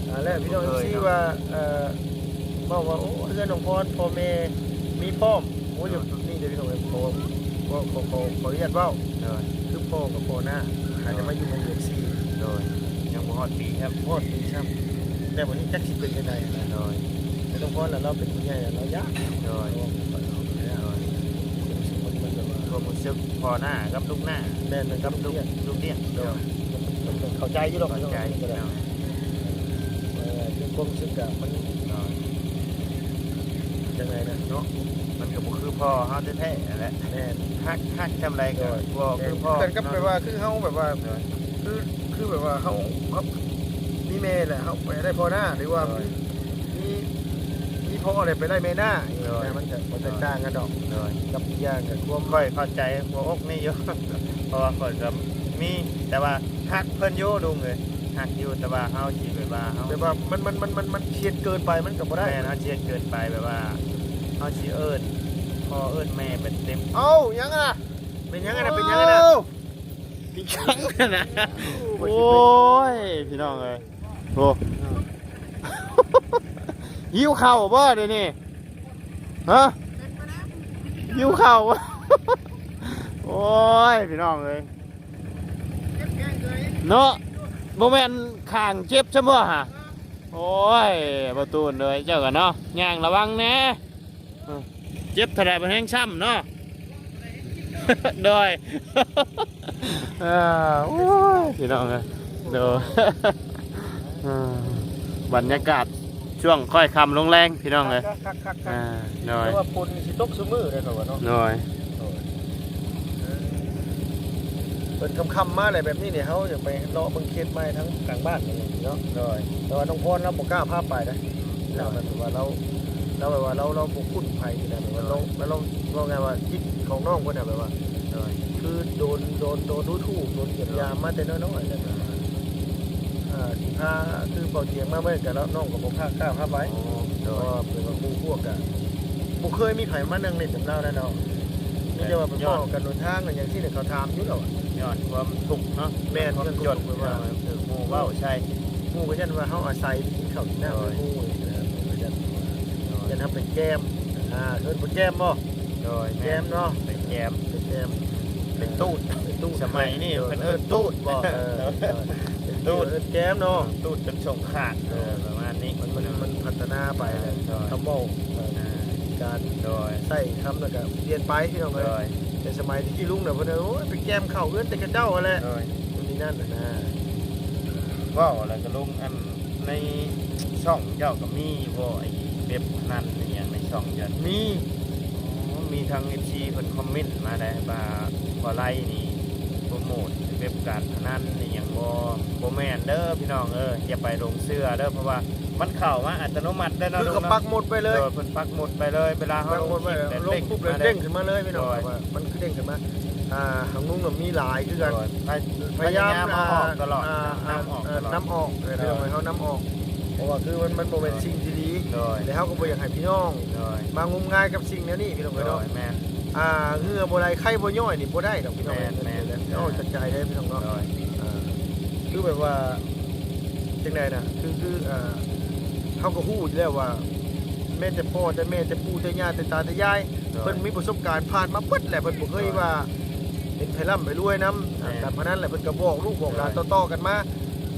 ອ່າ ແລ້ວພີ່ນ້ອງເອັຟຊີວ່າ ເອີ ເວົ້າວ່າ ໂອ້ ເຮືອນນ້ອງພອນ ພໍ່ແມ່ມີພ້ອມ. ໂອ້ຍ ນີ້ເດີພີ່ນ້ອງເອີຍ ຂໍ ຂໍ ຂໍ ຂໍອະນຸຍາດເວົ້າ ຄືພໍ່ກັບພໍ່ນາ ອາດຈະມາຢູ່ໝ່ອງເດີມ ໂດຍ ຍັງບໍ່ຮອດປີຊ້ຳ ຮອດປີຊ້ຳ ແຕ່ບັດນີ້ຈັກຊິເປັນຈັ່ງໃດຫັ້ນນະ. ໂດຍ ແຕ່ຕ້ອງພໍລະ ລາວເປັນຜູ້ໃຫຍ່ລະ ລາວຢ້ານ ໂດຍ ເພາະວ່າມັນ ມັນ ມັນແບບວ່າ ຄວາມຮູ້ສຶກພໍ່ໜ້າກັບລູກໜ້າ ແມ່ນ ກັບລູກ ລູກລ້ຽງ ໂດຍ ມັນ ມັນ ມັນເຂົ້າໃຈຢູ່ດອກ ເຂົ້າໃຈ ເອີ ຄືຄວາມຮູ້ສຶກກະມັນ ໂດຍ ຈັ່ງໃດນະເນາະ ມັນກໍບໍ່ຄືພໍ່ເຮົາແທ້ໆຫັ້ນແຫຼະ. ແມ່ນ ຮັກ ຮັກຊ່ຳໃດກໍ ໂດຍ ບໍ່ຄືພໍ່ ຄືກັນກັບ ເນາະ ແບບວ່າຄືເຮົາແບບວ່າ ໂດຍ ຄື ຄືແບບວ່າເຮົາ ເຮົາມີແມ່ແຫຼະ ເຮົາໄປໄດ້ພໍ່ໜ້າ ຫຼືວ່າ ໂດຍ ມີ ມີ ມີພໍ່ແລ້ວໄປໄດ້ແມ່ໜ້າ ໂດຍ ນະ ມັນກໍບໍ່ແຕກຕ່າງກັນດອກ. ໂດຍ ກັບອີກຢ່າງກໍຄວາມ ຂ້ອຍເຂົ້າໃຈຫົວອົກນີ້ຢູ່ ເພາະວ່າຂ້ອຍກໍມີ ແຕ່ວ່າຮັກເພິ່ນຢູ່ລຸງເອີຍ ຮັກຢູ່ ແຕ່ວ່າເຮົາຊິແບບວ່າເຮົາ ແບບວ່າມັນ ມັນ ມັນ ມັນ ມັນຊິເຮັດເກີນໄປມັນກໍບໍ່ໄດ້. ແມ່ນ ເຮົາຊິເຮັດເກີນໄປ ແບບວ່າເຮົາຊິເອີ້ນພໍ່ເອີ້ນແມ່ໄປເຕັມ. ເອົ້າ ຫຍັງຫັ້ນນະ ເປັນຫຍັງຫັ້ນນະ ເປັນຫຍັງຫັ້ນນະ ເອົ້າ ເປັນຫຍັງຫັ້ນນະ. ໂອ້ຍ ພີ່ນ້ອງເອີຍ ໂອ້ ຫິວເຂົ້າບໍ່ດຽວນີ້ ຮະ ຫິວເຂົ້າບໍ່? ໂອ້ຍ ພີ່ນ້ອງເອີຍ ເນາະ ບໍ່ແມ່ນຂ້າງເຈັບຊັ້ນບໍ່ຫະ? ໂອ້ຍ ບໍ່ຕູນເອີຍ ເຈົ້າກະເນາະ ຍ່າງລະວັງແດ່. ເອີ ເຈັບເທົ່າໃດມັນແຮງຊ້ຳເນາະ. ໂດຍ ເອີ ໂອ້ຍ ພີ່ນ້ອງເອີຍ ໂດຍ ເອີ ບັນຍາກາດ ຊ່ວງຄ້ອຍຄ່ຳລົງແລງ ພີ່ນ້ອງເອີຍ ຄັກໆໆ ອ່າ ໂດຍ ແຕ່ວ່າຝົນນີ້ຊິຕົກຊຸມື້ເດ້ຂ້ອຍວ່າເນາະ. ໂດຍ ໂດຍ ເອີ ເພິ່ນຄ່ຳໆມາແລ້ວແບບນີ້ນີ້ ເຮົາຢາກໄປເລາະເບິ່ງເຂດໃໝ່ທາງກາງບ້ານນີ້ເນາະ. ໂດຍ ແຕ່ວ່ານ້ອງພອນລາວບໍ່ກ້າພາໄປເດ້ ລາວແບບວ່າລາວ ລາວແບບວ່າລາວ ລາວບໍ່ຄຸ້ນໃຜຊີ້ນະ ແບບວ່າລາວ ລາວ ເວົ້າງ່າຍວ່າຈິດຂອງນ້ອງເພິ່ນນະ ແບບວ່າ ໂດຍ ຄືໂດນ ໂດນ ໂດນດູຖູກ ໂດນຢຽບຢາມມາແຕ່ນ້ອຍໆ ແລ້ວ ອ່າ ອ່າ ຊິພາ ຄືເບົາຈຽງມາເມື່ອນັ້ນກະ ນ້ອງກໍບໍ່ກ້າ ກ້າພາໄປ. ອໍ ໂດຍ ເພາະວ່າເປັນວ່າໝູ່ພວກກະບໍ່ເຄີຍມີໃຜມານັ່ງຫຼິ້ນນຳລາວແລ້ວເນາະ ມີແຕ່ວ່າໄປພໍ້ກັນຫົນທາງກັນຫຍັງຊີ້ນະ ເຂົາຖາມຢູ່ແລ້ວ ຍ້ອນຄວາມທຸກເນາະ. ແມ່ນ ຍ້ອນຄວາມທຸກ ແບບວ່າ ເອີ ໝູ່ເວົ້າໃສ່ ໝູ່ກໍຢ້ານວ່າເຮົາອາໄສກິນເຂົ້າກິນນ້ຳ ໂດຍ ນຳໝູ່ ໂດຍ ຢ້ານເຮົາໄປແຈມ ອ່າ ເອີ້ນໄປແຈມບໍ່? ໂດຍ ແຈມເນາະ ໄປແຈມ ໄປແຈມ ເປັນຕູດ ເປັນຕູດ ສະໄໝນີ້ ໂດຍ ເພິ່ນເອີ້ນຕູດບໍ່? ເອີ ເປັນຕູດ ເອີ້ນແຈມເນາະ ຕູດຈົນສົ້ງຂາດ ເອີ ປະມານນີ້ ມັນ ມັນ ມັນພັດທະນາໄປແລ້ວ ໂດຍ ຄຳເວົ້າ ອ່າ ການ ໂດຍ ໃຊ້ຄຳ ແລ້ວກະປ່ຽນໄປ ພີ່ນ້ອງເອີຍ ໂດຍ ແຕ່ສະໄໝແຕ່ກີ້ລຸງນະ ເພິ່ນ ໂອ້ຍ ໄປແຈມເຂົ້າເຮືອນແຕ່ເຂົາເຈົ້າຫັ້ນແຫຼະ ໂດຍ ໂນ່ນນີ້ນັ້ນນະ ເວົ້າແລ້ວກະລຸງ ອັນ ໃນຊ່ອງເຈົ້າກໍມີບໍ່ ໄອ້ເວັບພະນັນອີ່ຫຍັງໃນຊ່ອງເຈົ້າ? ມີ ອໍ ມີທັງເອັຟຊີເພິ່ນຄອມເມັນມາໄດ້ວ່າ ບໍ່ໄລນີ້ໂປຣໂມດເວັບການພະນັນອີ່ຫຍັງບໍ່? ບໍ່ແມ່ນເດີພີ່ນ້ອງເອີຍ ຢ່າໄປຫຼົງເຊື່ອເດີ ເພາະວ່າມັນເຂົ້າມາອັດຕະໂນມັດເດີເນາະ ຄືເຂົາປັກໝຸດໄວ້ເລີຍ ເອີ ເພິ່ນປັກໝຸດໄປເລີຍ ເວລາເຮົາລົງຄລິບ ມັນຊິເດ້ງຂຶ້ນມາເລີຍ ພີ່ນ້ອງ ໂດຍ ວ່າມັນຄືເດ້ງຂຶ້ນມາ ອ່າ ຂອງລຸງນະມີຫຼາຍຄືກັນ ໂດຍ ພະ ພະຍາຍາມ ພະຍາຍາມເອົາອອກຕະຫຼອດ ອ່າ ນຳອອກ ເອີ ຕະຫຼອດ ນຳອອກ ເອີ ໂດຍ ພີ່ນ້ອງເອີຍ ເຮົານຳອອກ ເພາະວ່າຄືມັນ ມັນບໍ່ແມ່ນ ໂດຍ ສິ່ງທີ່ດີ ໂດຍ ແລະເຮົາກໍບໍ່ຢາກໃຫ້ພີ່ນ້ອງ ໂດຍ ມາງົມງາຍກັບສິ່ງແນວນີ້ ພີ່ນ້ອງເອີຍເນາະ ໂດຍ ແມ່ນ ອ່າ ເຫື່ອບໍ່ໄຫຼໄຂ້ບໍ່ຍ້ອຍນີ້ບໍ່ໄດ້ດອກ ພີ່ນ້ອງເອີຍ ແມ່ນ ແມ່ນ ເອີ ເວົ້າຈາກໃຈເດີ ພີ່ນ້ອງເນາະ ໂດຍ ອ່າ ຄືແບບວ່າ ຈັ່ງໃດນະ ຄື ຄື ອ່າ ເຮົາກໍຮູ້ຢູ່ແລ້ວວ່າ ແມ່ນແຕ່ພໍ່ແຕ່ແມ່ ແຕ່ປູ່ແຕ່ຍ່າ ແຕ່ຕາແຕ່ຍາຍ ໂດຍ ເພິ່ນມີປະສົບການຜ່ານມາເບິດແຫຼະ ເພິ່ນບໍ່ເຄີຍ ໂດຍ ວ່າເປັນໃຜລ່ຳໃຜລວຍນຳ ແມ່ນ ການພະນັນ ແລະເພິ່ນກໍບອກລູກບອກຫຼານ ໂດຍ ຕໍ່ໆກັນມາ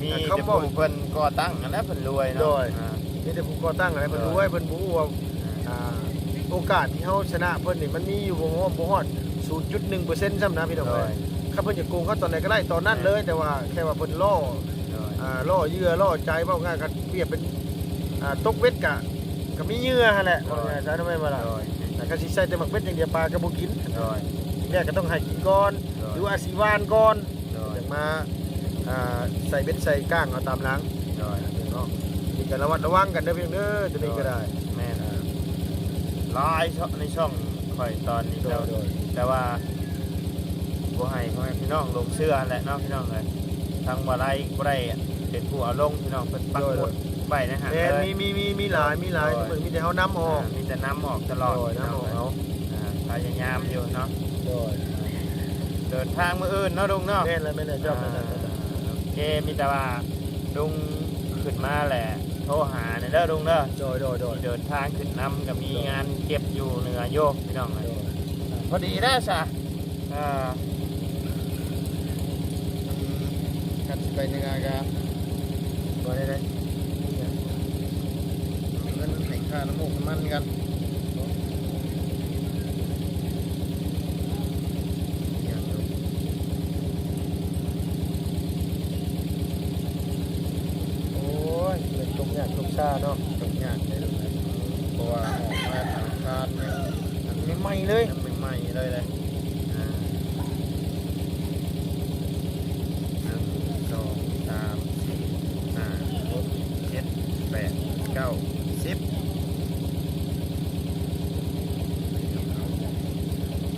ມີແຕ່ຜູ້ເພິ່ນກໍ່ຕັ້ງຫັ້ນແຫຼະເພິ່ນລວຍເນາະ ໂດຍ ອ່າ ມີແຕ່ຜູ້ກໍ່ຕັ້ງຫັ້ນແຫຼະເພິ່ນລວຍ ໂດຍ ເພິ່ນບໍ່ຮູ້ວ່າ ອ່າ ໂອກາດທີ່ເຮົາຊະນະເພິ່ນນີ້ ມັນມີຢູ່ບໍ່ຮອດ ບໍ່ຮອດສູນຈຸດໜຶ່ງເປີເຊັນຊ້ຳນະ ພີ່ນ້ອງເອີຍ ໂດຍ ຄັນເພິ່ນຈະໂກງເຮົາຕອນໃດກໍໄດ້ຕອນນັ້ນເລີຍ ແມ່ນ ແຕ່ວ່າແຄ່ວ່າເພິ່ນລໍ ໂດຍ ອ່າ ລໍ້ເຫຍື່ອລໍ້ໃຈ ເວົ້າງ່າຍກໍປຽບເປັນ ອ່າ ຕົກເບັດກະ ກໍມີເຫຍື່ອຫັ້ນແຫຼະ ໂດຍ ເວົ້າງ່າຍຊະ ແມ່ນບໍ່ລະ ໂດຍ ແຕ່ຄັນຊິໃສ່ແຕ່ໝາກເບັດຢ່າງດຽວ ປາກໍບໍ່ກິນ ໂດຍ ແລກກໍຕ້ອງໃຫ້ກິນກ່ອນ ໂດຍ ຫຼືວ່າຊິຫວ່ານກ່ອນ ໂດຍ ຈັ່ງມາ ອ່າ ໃສ່ເບັດໃສ່ກ້າງເອົາຕາມຫຼັງ ໂດຍ ເນາະ ນີ້ກໍລະມັດລະວັງກັນເດີພີ່ນ້ອງເດີ ໂຕນີ້ກໍໄດ້ ໂດຍ ແມ່ນ ອ່າ ຫຼາຍຊ່ອງ ໃນຊ່ອງຂ້ອຍຕອນນີ້ ໂດຍ ໂດຍ ແຕ່ວ່າບໍ່ໃຫ້ພໍ່ແມ່ພີ່ນ້ອງຫຼົງເຊື່ອຫັ້ນແຫຼະເນາະ ພີ່ນ້ອງເອີຍ ທາງບໍ່ໄດ້ ບໍ່ໄດ້ເປັນຜູ້ເອົາລົງພີ່ນ້ອງ ເພິ່ນປັກໝຸດໄວ້ໃນຫັ້ນເລີຍ. ແມ່ນ ມີ ມີ ມີ ມີຫຼາຍ ມີຫຼາຍ ໂດຍ ເພິ່ນມີແຕ່ເຮົານຳອອກ ອ່າ ມີແຕ່ນຳອອກຕະຫຼອດ ໂດຍ ພີ່ນ້ອງ ນຳອອກເອົາ ອ່າ ພະຍາຍາມຢູ່ເນາະ ໂດຍ ເດີນທາງມື້ອື່ນເນາະລຸງເນາະ. ແມ່ນແລ້ວ ແມ່ນແລ້ວ ເຈົ້າ ແມ່ນແລ້ວ ອ່າ ໂອເຄ ມີແຕ່ວ່າລຸງຂຶ້ນມາແຫຼະ ໂທຫາແດ່ເດີລຸງເດີ. ໂດຍ ໂດຍ ໂດຍ ເດີນທາງຂຶ້ນນຳ ກໍມີ ໂດຍ ງານເກັບຢູ່ເໜືອຢູ່ພີ່ນ້ອງເອີຍ ໂດຍ ພໍດີແລ້ວຊະ ອ່າ ຄັນຊິໄປເໜືອກະບໍ່ໄດ້ ໄດ້ ເງິນໃຫ້ຄ່ານ້ຳມັນກັນ ໂອ້ຍ ເປັນທຸກຍາກທຸກຊາເນາະ ທຸກຍາກເດ້ ເພາະວ່າອອກມາທາງການຍັງ ຍັງໃໝ່ໆເລີຍ ຍັງໃໝ່ໆເລີຍ ອ່າ ໜຶ່ງ ສອງ ສາມ ສີ່ ຫ້າ ຫົກ ເຈັດ ແປດ ເກົ້າ ສິບ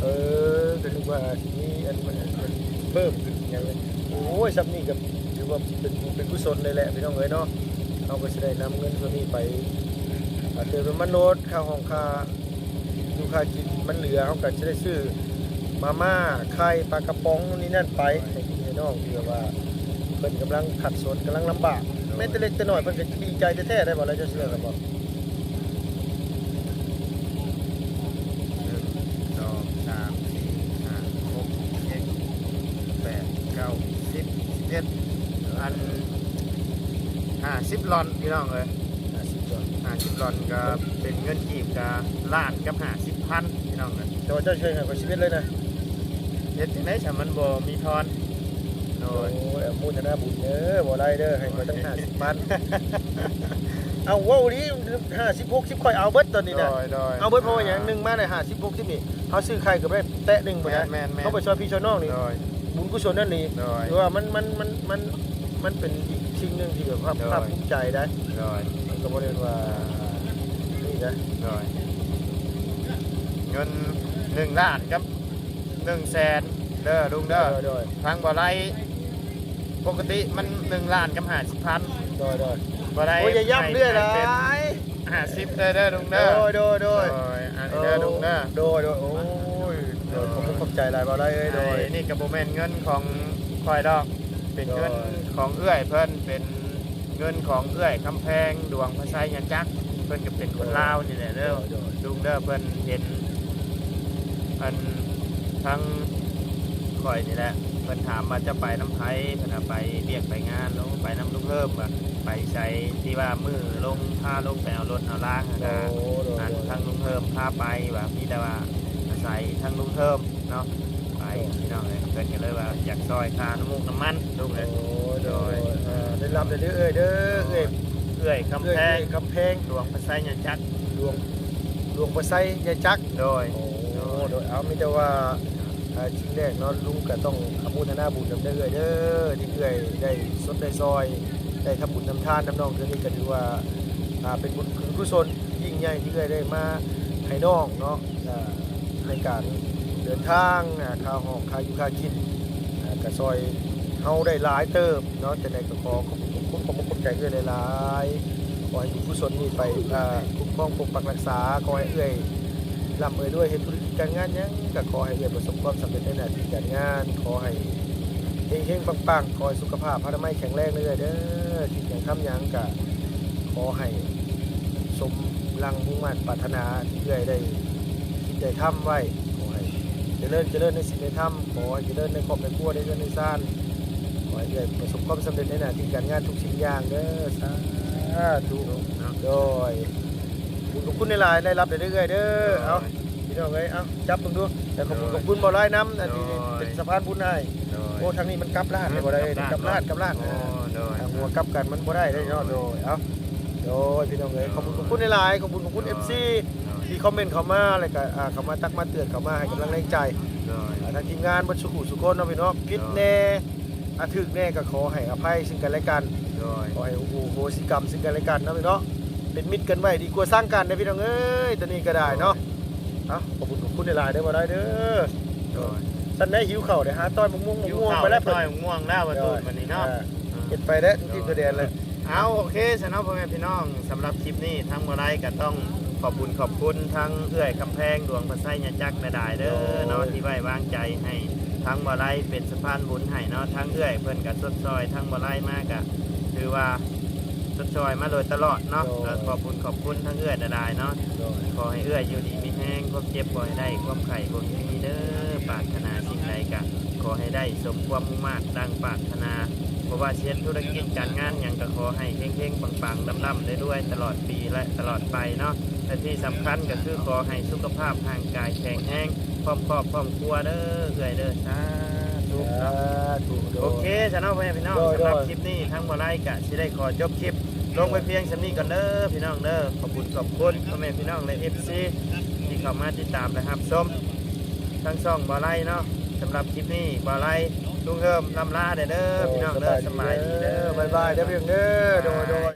ເອີ ກໍນຶກວ່າຊິມີອັນ ອັນ ອັນເພີ່ມຂຶ້ນຫຍັງ ໂອ້ຍ ຊ່ຳນີ້ກໍຖືວ່າເປັນບຸນເປັນກຸສົນເລີຍແຫຼະ ພີ່ນ້ອງເອີຍເນາະ. ເຮົາກໍຊິໄດ້ນຳເງິນສ່ວນນີ້ໄປ ອ່າ ເຕີມນ້ຳມັນລົດ ຄ່າຫ້ອງ ຄ່າ ຢູ່ຄ່າກິນມັນເຫຼືອ ເຮົາກໍຈະໄດ້ຊື້ມາມ່າ ໄຂ່ ປາກະປ໋ອງ ໂນ່ນນີ້ນັ້ນໄປ ໃຫ້ພີ່ໃຫ້ນ້ອງ ທີ່ແບບວ່າເພິ່ນກຳລັງຂັດສົນ ກຳລັງລຳບາກ ແມ້ແຕ່ເລັກແຕ່ນ້ອຍ ເພິ່ນກໍຈະດີໃຈແທ້ໆ ໄດ້ບໍ່ລະ ເຈົ້າເຊື່ອກັນບໍ່? ໜຶ່ງ ສອງ ສາມ ສີ່ ຫ້າ ຫົກ ເຈັດ ແປດ ເກົ້າ ສິບ ສິບເອັດ ອັນ ຫ້າສິບລອນ ພີ່ນ້ອງເອີຍ. ຫ້າສິບລອນ ຫ້າສິບລອນກໍເປັນເງິນກີບກໍລ້ານກັບຫ້າສິບພັນ ພີ່ນ້ອງເອີຍ. ແຕ່ວ່າເຈົ້າຊ່ວຍໃຫ້ຂ້ອຍສິບເອັດເລີຍນະ. ເຮັດຈັ່ງໃດຊະ ມັນບໍ່ມີທອນ. ໂດຍ ໂອ້ຍ ອະໂມທະນາບຸນເດີ ບໍ່ໄດ້ເດີ ໃຫ້ຂ້ອຍຕັ້ງຫ້າສິບພັນ. ເອົາ ເວົ້າອີ່ຫຼີ ຫ້າສິບ ຫົກສິບ ຂ້ອຍເອົາເບິດຕອນນີ້ນະ. ໂດຍ ໂດຍ ເອົາເບິດ ເພາະວ່າຫຍັງ ອ່າ ໜຶ່ງມາໄດ້ຫ້າສິບ ຫົກສິບນີ້ ເຮົາຊື້ໄຂ່ກໍໄດ້ແຕະໜຶ່ງພຸ້ນນະ. ແມ່ນໆໆ ເຮົາໄປຊ່ອຍພີ່ຊ່ອຍນ້ອງນີ້ ໂດຍ ບຸນກຸສົນນັ້ນນີ້ ໂດຍ ຖືວ່າມັນ ມັນ ມັນ ມັນ ມັນເປັນອີກສິ່ງໜຶ່ງທີ່ແບບພາກ ໂດຍ ພາກພູມໃຈໄດ໋. ໂດຍ ມັນກໍບໍ່ແມ່ນວ່ານີ້ນະ. ໂດຍ ເງິນໜຶ່ງລ້ານກັບໜຶ່ງແສນເດີລຸງເດີ. ໂດຍ ໂດຍ ທາງບໍ່ໄດ້ ປົກກະຕິມັນໜຶ່ງລ້ານກັບຫ້າສິບພັນ. ໂດຍ ໂດຍ ບໍ່ໄດ້. ໂອ້ຍ ຢ່າຢ້ຳເລື້ອຍຫຼາຍ ຫ້າສິບເດີ ເດີລຸງເດີ. ໂດຍ ໂດຍ ໂດຍ ອັນນີ້ເດີລຸງເດີ. ໂດຍ ໂດຍ ໂອ້ຍ ໂດຍ ຂອບຄຸນຂອບໃຈຫຼາຍ ບໍ່ໄດ້ເອີຍ. ໂດຍ ອັນນີ້ກໍບໍ່ແມ່ນເງິນຂອງຂ້ອຍດອກ ເປັນເງິນ ໂດຍ ຂອງເອື້ອຍເພິ່ນ ເປັນເງິນຂອງເອື້ອຍຄຳແພງ ດວງພະໄຊຍາຈັກ ເພິ່ນກໍເປັນຄົນລາວນີ້ແຫຼະເດີ ໂດຍ ໂດຍ ລຸງເດີ. ເພິ່ນເຫັນ ອັນ ທາງຂ້ອຍນີ້ແຫຼະ ເພິ່ນຖາມວ່າຈະໄປນຳໃຜ ເພິ່ນວ່າໄປວຽກໄປງານ ໂອ້ ໄປນຳລຸງເຮີມ ວ່າໄປໃສ ທີ່ວ່າມື້ລົງ ພາລົງໄປເອົາລົດເອົາລາງຫັ້ນນະ. ໂອ້ ໂດຍ ອັນ ໂດຍ ທາງລຸງເຮີມພາໄປ ວ່າມີແຕ່ວ່າອາໄສທາງລຸງເຮີມເນາະ ໄປ ໂດຍ ພີ່ນ້ອງເອີຍ. ເພິ່ນກໍເລີຍວ່າຢາກຊ່ອຍຄ່ານ້ຳມັນ ນ້ຳມັນລຸງເອີຍ. ໂອ້ ໂດຍ ໂດຍ ເອີ ໄດ້ຮັບແລ້ວເດີເອື້ອຍເດີ ເອື້ອຍ ເອື້ອຍຄຳແພງ ເອື້ອຍຄຳແພງ ດວງພະໄຊຍາຈັກ ດວງ ດວງພະໄຊຍາຈັກ. ໂດຍ ໂອ້ ໂດຍ ໂດຍ ເອົາ ມີແຕ່ວ່າ ອ່າ ສິ່ງແລກເນາະ ລຸງກໍຕ້ອງອະໂມທະນາບຸນນຳເດີເອື້ອຍເດີ ທີ່ເອື້ອຍໄດ້ຊົດໄດ້ຊ່ອຍ ໄດ້ທຳບຸນທຳທານນຳນ້ອງເທື່ອນີ້ ກໍຖືວ່າ ອ່າ ເປັນບຸນກຸສົນທີ່ຍິ່ງໃຫຍ່ ທີ່ເອື້ອຍໄດ້ມາໃຫ້ນ້ອງເນາະ ອ່າ ໃນການເດີນທາງ ອ່າ ຄ່າຫ້ອງ ຄ່າຢູ່ຄ່າກິນ ອ່າ ກໍຊ່ອຍເຮົາໄດ້ຫຼາຍເຕີບເນາະ. ຈັ່ງໃດກໍຂໍຂອບຄຸນຂອບຄຸນ ຂອບອົກຂອບໃຈເອື້ອຍຫຼາຍໆ. ຂໍໃຫ້ບຸນກຸສົນນີ້ໄປ ອ່າ ຄຸ້ມຄອງປົກປັກຮັກສາ. ຂໍໃຫ້ເອື້ອຍ ລ່ຳເອີຍລວຍ ເຮັດທຸລະກິດການງານຫຍັງກໍຂໍໃຫ້ເອື້ອຍປະສົບຄວາມສຳເລັດໃນໜ້າທີ່ການງານ. ຂໍໃຫ້ເຮັງໆ ປັງໆ. ຂໍໃຫ້ສຸຂະພາບອະນາໄມແຂງແຮງເດີ້ເອື້ອຍເດີ້. ຄິດຫຍັງທຳຫຍັງກໍຂໍໃຫ້ສົມດັ່ງມຸ່ງມາດປາດຖະໜາທີ່ເອື້ອຍໄດ້ຄິດໄດ້ທຳໄວ້. ຂໍໃຫ້ຈະເລີນ ຈະເລີນໃນສິນໃນທຳ. ຂໍໃຫ້ຈະເລີນໃນຄອບໃນຄົວ ໃນເຮືອນໃນຊານ. ຂໍໃຫ້ເອື້ອຍປະສົບຄວາມສຳເລັດໃນໜ້າທີ່ການງານທຸກສິ່ງຢ່າງເດີ້. ສາທຸ. ໂດຍ ຂອບຄຸນຂອບຄຸນຫຼາຍໆ ໄດ້ຮັບແລ້ວເດີ້ເອື້ອຍເດີ້. ເອົາ ພີ່ນ້ອງເອີຍ ເອົາ ຈັບເບິ່ງດູ. ແລ້ວຂອບຄຸນຂອບຄຸນບ່າວຫຼາຍນຳ ອັນທີ່ເປັນສະພານບຸນໃຫ້. ໂອ້ ທາງນີ້ມັນກັບລາດ ເອີ ບໍ່ໄດ້ ກັບລາດ ກັບລາດ. ໂອ້ ເອີ ໂດຍ ຖ້າຫົວກັບກັນມັນບໍ່ໄດ້ເດ້ເນາະ. ໂດຍ ເອົາ ໂດຍ ພີ່ນ້ອງເອີຍ ຂອບຄຸນຂອບຄຸນຫຼາຍໆ. ຂອບຄຸນຂອບຄຸນ ເອັຟຊີ ທີ່ຄອມເມັນເຂົ້າມາ ແລ້ວກໍ ອ່າ ເຂົ້າມາຕັກມາເຕືອນ ເຂົ້າມາໃຫ້ກຳລັງແຮງໃຈ. ໂດຍ ອ່າ ທາງທີມງານເບິດສູ່ຄູ່ສູ່ຄົນເນາະ ພີ່ນ້ອງ. ຜິດແດ່ ອ່າ ຖືກແດ່ກໍຂໍໃຫ້ອະໄພຊຶ່ງກັນແລະກັນ. ໂດຍ ຂໍໃຫ້ອະໂຫສິກຳຊຶ່ງກັນແລະກັນເນາະ ພີ່ນ້ອງ. ເປັນມິດກັນໄວ້ດີກວ່າຊັງກັນເດີ້ ພີ່ນ້ອງເອີຍ ຕອນນີ້ກໍໄດ້ເນາະ. ໂດຍ ເອົາ ຂອບຄຸນຂອບຄຸນຫຼາຍໆເດີ້ ບ່າວຫຼາຍເດີ້. ໂດຍ ຊັ້ນໄດ້ ຫິວເຂົ້າ ໄດ້ຫາຕ່ອຍໝາກມ່ວງ ໝາກມ່ວງໄປແລ້ວ ເພິ່ນ ໝາກມ່ວງແລ້ວ ເພິ່ນ ເອີ ບາດນີ້ເນາະ ເອີ ເຮັດໄປແລ້ວ ທີ່ຕົວແດນເລີຍ. ເອົາ ໂອເຄຊະເນາະ ພໍ່ແມ່ພີ່ນ້ອງ, ສຳລັບຄລິບນີ້ ທາງບໍ່ໄດ້ກໍຕ້ອງຂອບບຸນຂອບຄຸນທາງເອື້ອຍຄຳແພງ ດວງພະໄຊຍະຈັກ ຫຼາຍໆເດີເນາະ ທີ່ໄວ້ວາງໃຈໃຫ້ທາງບໍ່ໄດ້ເປັນສະພານບຸນໃຫ້ເນາະ. ທາງເອື້ອຍເພິ່ນກໍຊົດຊ່ອຍທາງບໍ່ໄດ້ມາ ກໍຖືວ່າຊົດຊ່ອຍມາໂດຍຕະຫຼອດເນາະ. ກໍຂອບບຸນຂອບຄຸນທາງເອື້ອຍຫຼາຍໆເນາະ. ຂໍໃຫ້ເອື້ອຍຢູ່ດີມີແຮງ, ຄວາມເຈັບບໍ່ໃຫ້ໄດ້, ຄວາມໄຂ້ບໍ່ໃຫ້ມີເດີ. ປາດຖະໜາສິ່ງໃດກະຂໍໃຫ້ໄດ້ສົມຄວາມມຸ່ງມາດດັ່ງປາດຖະໜາ. ບໍ່ວ່າຊິເຮັດທຸລະກິດການງານຫຍັງກະຂໍໃຫ້ເຮັງໆ ປັງໆ ລ່ຳໆ ລວຍໆ ຕະຫຼອດປີ ແລະ ຕະຫຼອດໄປເນາະ. ແລະ ທີ່ສຳຄັນກະຄືຂໍໃຫ້ສຸຂະພາບຮ່າງກາຍແຂງແຮງ ພ້ອມຄອບພ້ອມຄົວເດີເອື້ອຍເດີ. ສາທຸເນາະ. ໂອເຄຊະເນາະ ພໍ່ແມ່ພີ່ນ້ອງ, ສຳລັບຄລິບນີ້ທາງບໍ່ໄດ້ກະຊິໄດ້ຂໍຈົບຄລິບລົງໄປພຽງສ່ຳນີ້ກ່ອນເດີພີ່ນ້ອງເດີ. ຂອບຄຸນຂອບຄຸນພໍ່ແມ່ພີ່ນ້ອງ ແລະ ເອັຟຊີ ທີ່ເຂົ້າມາຕິດຕາມ ແລະ ຮັບຊົມທາງຊ່ອງບໍ່ໄດ້ເນາະ. ສຳລັບຄລິບນີ້ບໍ່ໄດ້ລຸງເຮີມລ່ຳລາແດ່ເດີພີ່ນ້ອງເດີ. ສະບາຍດີເດີ ບາຍບາຍເດີພີ່ນ້ອງເດີ. ໂດຍ